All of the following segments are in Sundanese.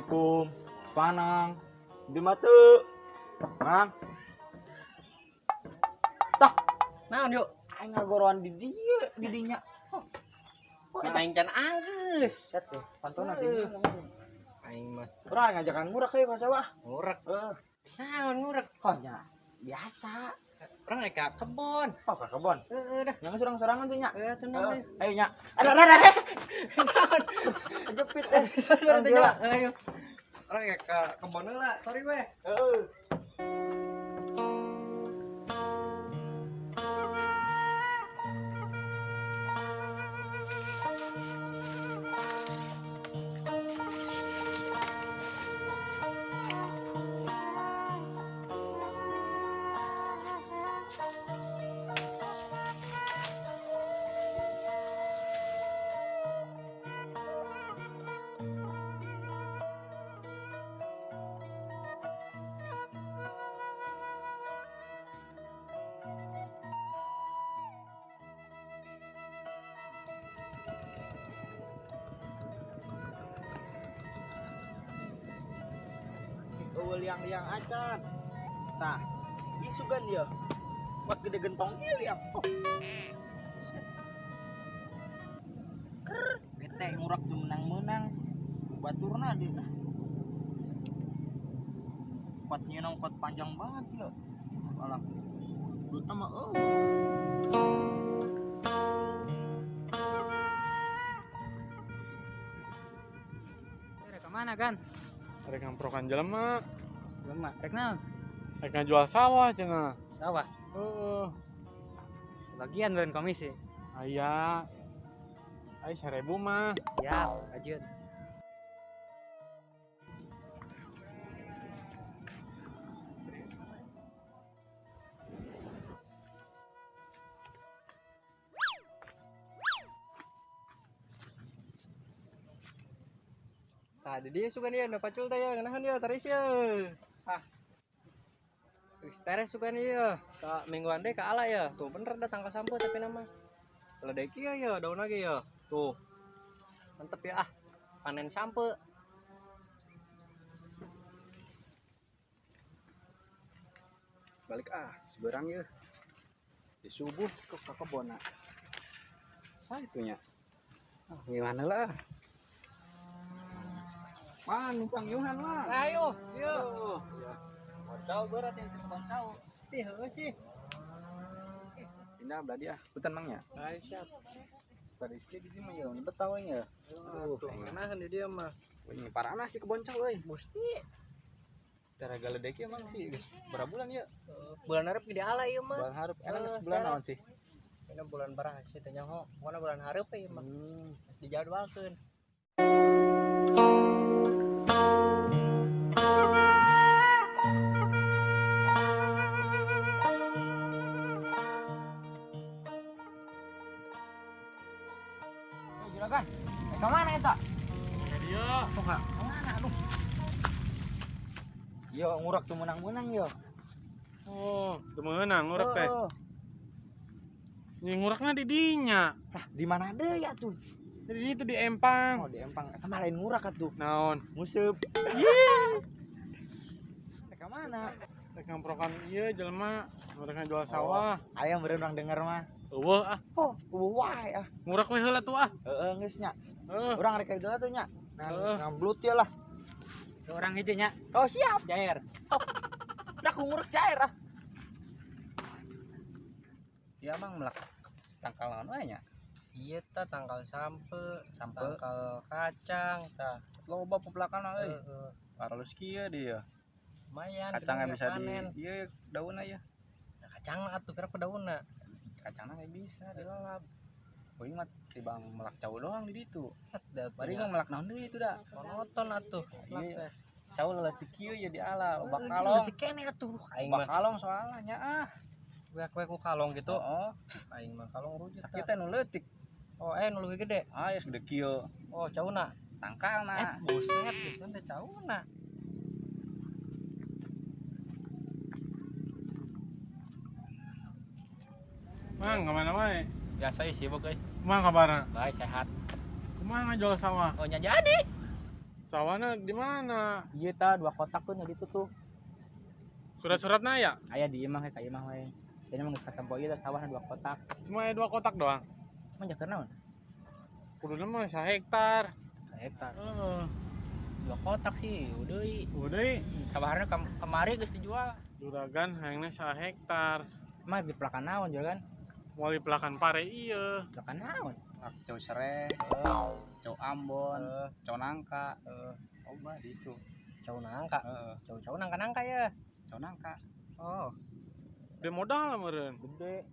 Assalamualaikum. Panang. Di matu. Mang. Tah, naon yuk? Aing ngagoroan di dieu, di dinya. Oh, aing can anggeus. Set teh, pantona di dieu. Aing mah. Urang ngajakan ngurak ka sawah. Ngurak. Heeh. Naon ngurak? Oh nya, biasa. Urang rek ka kebon. Oh, ka kebon. Heeh dah. Nya sorang-sorangan tuh nya. Heeh, tenang we. Ayo nya. Aduh, aduh, aduh. Kejepit eh. Ayo. Urang rek ka kebon heula, sorry we. Heeh. Liang-liang acan. Tah, isugan dia. Kuat gede gentong ieu liang. Oh. Ker, bete ngurak teu menang-menang. Baturna dia. Kuat nyeunang kuat panjang banget ya. Alah. Duitna mah eueuh. Rek ka mana, Gan? Rek ngamprokan jelema. Jelema, rek naon? Rek ngajual sawah cenah. Sawah? Heeh. Bagian beureun komisi. Aya. Ai 1000 mah. Ya, lanjut. Tadi dia suka dia, udah pacul teh ya, ngenahan dia, taris ya. Ah, geus teres suka dia, sa mingguan deh ke ala ya. Tuh bener dah tangkal sampo tapi nama. Ledek ya ya, daun lagi ya. Tuh, mantep ya ah, panen sampo. Balik ah, seberang ya. Di subuh ke kebon. Saya itunya. Ah, gimana lah? Man, numpang Yuhan lah. Ayo, yo. Ya. Bocau berat yang kebon cau. Ih, heueuh sih. Pindah belah dia, punten mang nya. Ayo siap. Bari istri di mah ya, nyebet tahu nya. Aduh, ngenahan di dia mah. Ini parana sih kebon cau euy. Musti. Darah galedek ieu mang sih geus berapa bulan ya? Bulan hareup gede ala ieu mah. Bulan hareup, enak geus bulan naon sih? Ini bulan barah sih teh nyaho. Pokona bulan hareup ieu mah. Geus dijadwalkeun. Juragan, ke mana eta? Ka dieu. Oh, ka mana aduh. Yo ngurak tuh menang-menang yo. Oh, teu meunang ngurak teh. Ini ngurakna di dinya. Lah, di mana deui atuh? Di itu di empang. Oh, di empang. Eta mah lain ngurak atuh. Naon? Museup. Ye. Rek ka mana? Rek ngamprokan ieu jelema, mereka jual sawah. Oh, aya meureun urang denger mah. Eueuh ah. Oh, eueuh wae ah. Ngurak we heula tuh ah. Heeh, geus nya. Heeh. Urang rek ka ditu atuh nya. Nah, ngamblut ya lah. Seorang hiji nya. Oh, siap. Cair. Oh. Udah ku ngurek cair ah. Ya mang melak tangkal naon wae nya? Iya ta tangkal sampe, tangkal kacang ta. Loba pepelakan euy. Heeh. Paralus kieu dia. Lumayan. Kacangnya bisa panen. Di ieu daunna ya. Nah, kacangna atuh kira ku daunna. Kacangna kayak bisa dilalap. Euy mah tibang melak cau doang di ditu. Bari mah melak naon deui itu da. Monoton atuh. Iya. Cau leutik kieu ya di ala, loba kalong. Leutik keneh atuh aing mah. Kalong soalnya nya ah. Kue ku kalong gitu. Heeh. Aing mah kalong rujut. Sakit teh nu leutik. Oh, nu leuwih gede. Ah, geus gede kieu. Oh, cauna. Tangkalna. Buset, geus teh cauna. Mang, kemana wae? Biasa sih sibuk euy. Kumaha kabarna? Baik, sehat. Kumaha ngajual sawah? Oh, nya jadi. Sawahna di mana? Ieu tah 2 kotak tuh nya ditu tuh. Surat-suratna aya? Aya di imah ka imah we. Jadi mah geus katempo ieu tah sawahna 2 kotak. Cuma aya 2 kotak doang. Emang jakeun naon? Kuduna mah sahektar. Sahektar. Heeh. 2 kotak sih, deui. Deui. Sabaharna kamari geus dijual. Juragan hayangna sahektar. Mah dipelakan naon juragan? Moal dipelakan pare ieu. Pelakan naon? Pelak cau sereh, cau Ambon, cau nangka, loba di itu. Cau nangka. Heeh. Cau-cau nangka-nangka ya. Cau nangka. Oh, Gede modal meureun. Gede.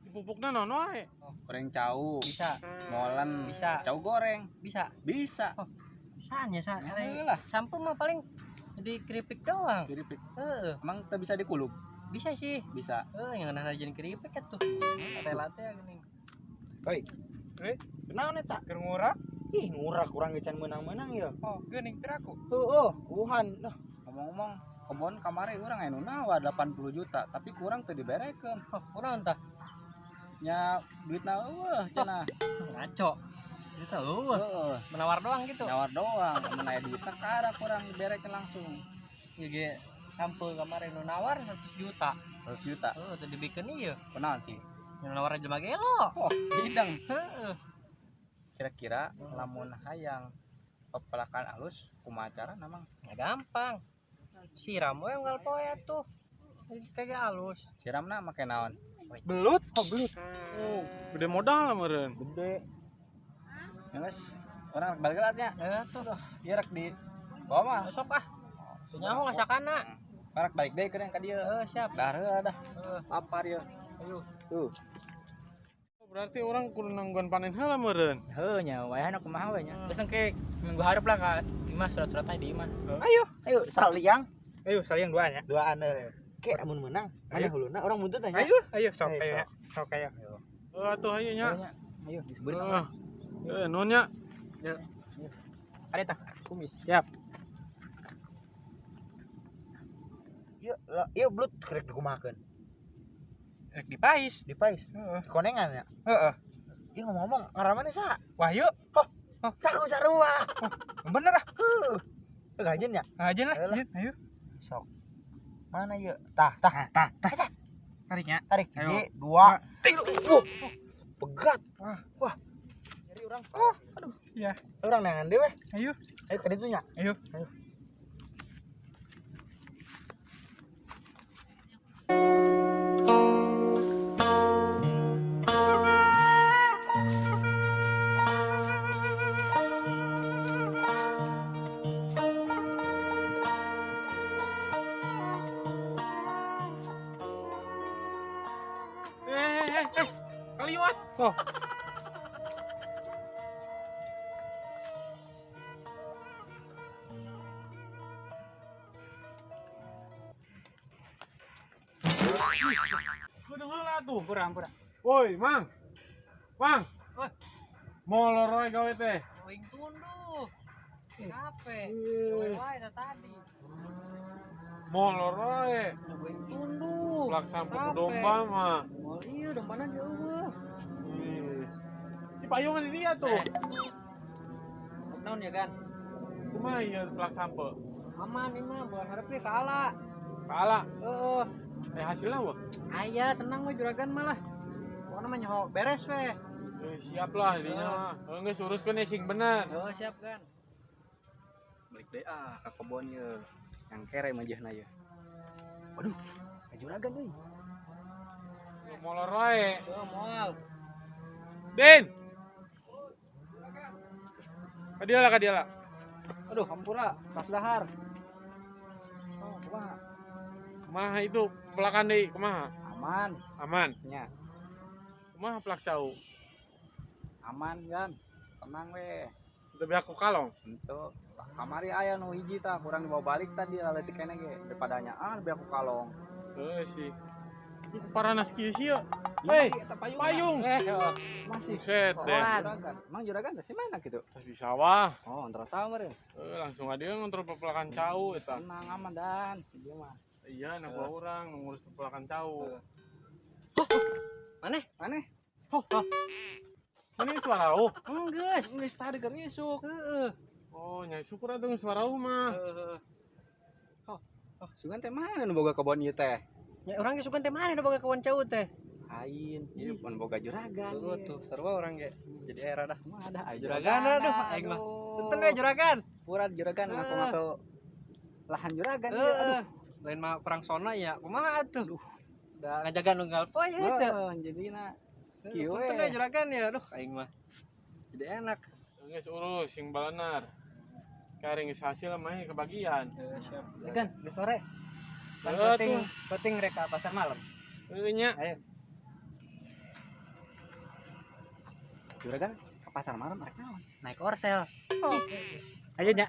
Dipupukna naon wae? Goreng cau, bisa. Molen, Bisa. Cau goreng, Bisa. Bisa. Oh, bisanya sa. Heeh lah. Sampo mah paling jadi keripik doang. Keripik. Heeh. Emang teu bisa dikulub? Bisa sih. Bisa. Heeh, yang ngeunah jadi keripik atuh. Late-late ya geuning. Hoi. Kunaon eta? Keur ngurak? Ih, ngurak kurang ge can meunang-meunang ya. Oh, geuning piraku. Heeh, wuhan. Nah, ngomong-ngomong, kebon kamari urang aya nu nawar 80 juta, tapi kurang teu diberekeun. Oh, kunaon tah? Nya duitna eueuh cenah. Ngaco. Itu eueuh. Heeh. Menawar doang gitu. Nawar doang, mun aya duitna kada kurang diberekeun langsung. Ieu ge sampeu kamari nu nawar 100 juta. 100 juta. Heeh, teu dibikeun ieu. Kunaon sih? Yang nawar jelema gelo. Oh, hidang. Heeh. Kira-kira lamun hayang pepelakan alus kumaha carana mang? Ya gampang. Siram we unggal poe atuh. Kagak alus. Siramna make naon? Belut, oh belut. Oh, gede modal meureun. Gede. Geus, urang rek balik lah nya. Heeh tuh. Ieu rek di bawa mah. Sok ah. Nyaho ngasakana. Rek balik deui keur ka dieu. Heeh, siap. Dah heula dah. Heeh. Lapar ieu. Ayo. Tuh. Berarti orang kudu nangguan panen heula meureun. Heuh nya, wayahna kumaha we nya. Geus engke minggu hareup lah ka imah surat-suratna di imah. Ayo, ayo saliang. Ayo saliang duaan ya. Duaan euy. Ke amun meunang, mana huluna urang buntut nya. Ayo, ayo sok Ayo, ayo. Sok ayo. Heuh atuh hayu nya. Ayo disebut. Heeh. Heeh, nuhun nya. Ada tah kumis. Siap. Ieu ieu belut kerek dikumahakeun. Rek dipais. Dipais. Heeh. Konengan ya. Heeh. Ieu ngomong-ngomong ngaran saha? Wahyu. Oh, aku sarua. Bener ah. Heuh. Gajen ya? Ngajen lah. Ayolah. Ayo. Sok. Mana ieu? Tah, tah, tah, tah. Tariknya. Tarik. Ayo. 1 2 3. Wuh. Pegat. Wah. Nyeri urang. Oh, aduh. Iya. Urang neangan deui weh. Ayo. Ayo ka ditu nya. Ayo. Ayo. Kaliwat. Oh. Kudu heula tuh. Kurang, kurang. Woi, Mang. Mang. Woi. Molor wae gawe teh. Aing tunduh. Kape. Gawe wae tadi. Molor wae. Aing tunduh. Plak sampo ku domba mah. Oh iya, dombana ge eueuh. Di payungan di dia tuh. Naon ya, Gan? Kumaha ieu plak sampo? Aman ini mah, bulan hareup ge kaala. Kaala. Heeh. Hasilnya wah. Aya, tenang we juragan mah lah. Pokona mah nyaho beres we. Siap lah dinya mah. Heuh geus uruskeun sing bener. Heuh, siap, Gan. Balik deui ah ka kebon ieu. Yang kere majehna ieu. Waduh, juragan euy. Molor wae. Heuh, moal. Din. Ka dieu lah, ka dieu lah. Aduh, hampura, pas dahar. Oh, kumaha? Kumaha itu pelakan deui, kumaha? Aman. Aman. Nya. Kumaha pelak cau? Aman, Gan. Tenang we. Teu beak ku kalong. Henteu. Kamari aya nu hiji tah kurang dibawa balik tadi laletik keneh ge daripada nya ah beak ku kalong. Heuh sih. Ieu paranas kieu sih ya. Hei, payung. Masih. Buset deh. Juragan. Emang juragan teh si mana gitu? Tas di sawah. Oh, antara sawah meureun. Langsung aja ngontrol pepelakan cau eta. Tenang aman dan ieu mah. Iya, anak buah urang ngurus pepelakan cau. Maneh? Maneh? Huh, huh. Mana ini suara oh? Enggeus. Geus tadi keur isuk. Heeh. Oh, nya syukur atuh geus warauh mah. Heeh. Oh, sugan teh mana nu boga kebon ieu teh? Nya urang ge sugan teh mana nu boga kebon cau teh? Lain, ieu mun boga juragan. Tuh, tuh sarua urang ge. Jadi era dah. Mah ada aya Juragan aduh aing mah. Punten we juragan. Pura juragan Ah. ngaku-ngaku lahan juragan ieu aduh. Heeh. Lain mah perang sona ya, kumaha atuh? Da ngajaga nunggal poe ieu teh. Heeh, jadina kieu Punten we. we juragan ya, aduh aing mah. Jadi enak. Geus urus sing balenar. Kari geus hasil mah kebagian. Siap. Gan, geus sore. Pan Heuh, penting tuh. penting rek ka pasar malam. Heuh nya. Ayo. Juragan ke pasar malam rek naon? Naik orsel. Ayo nya.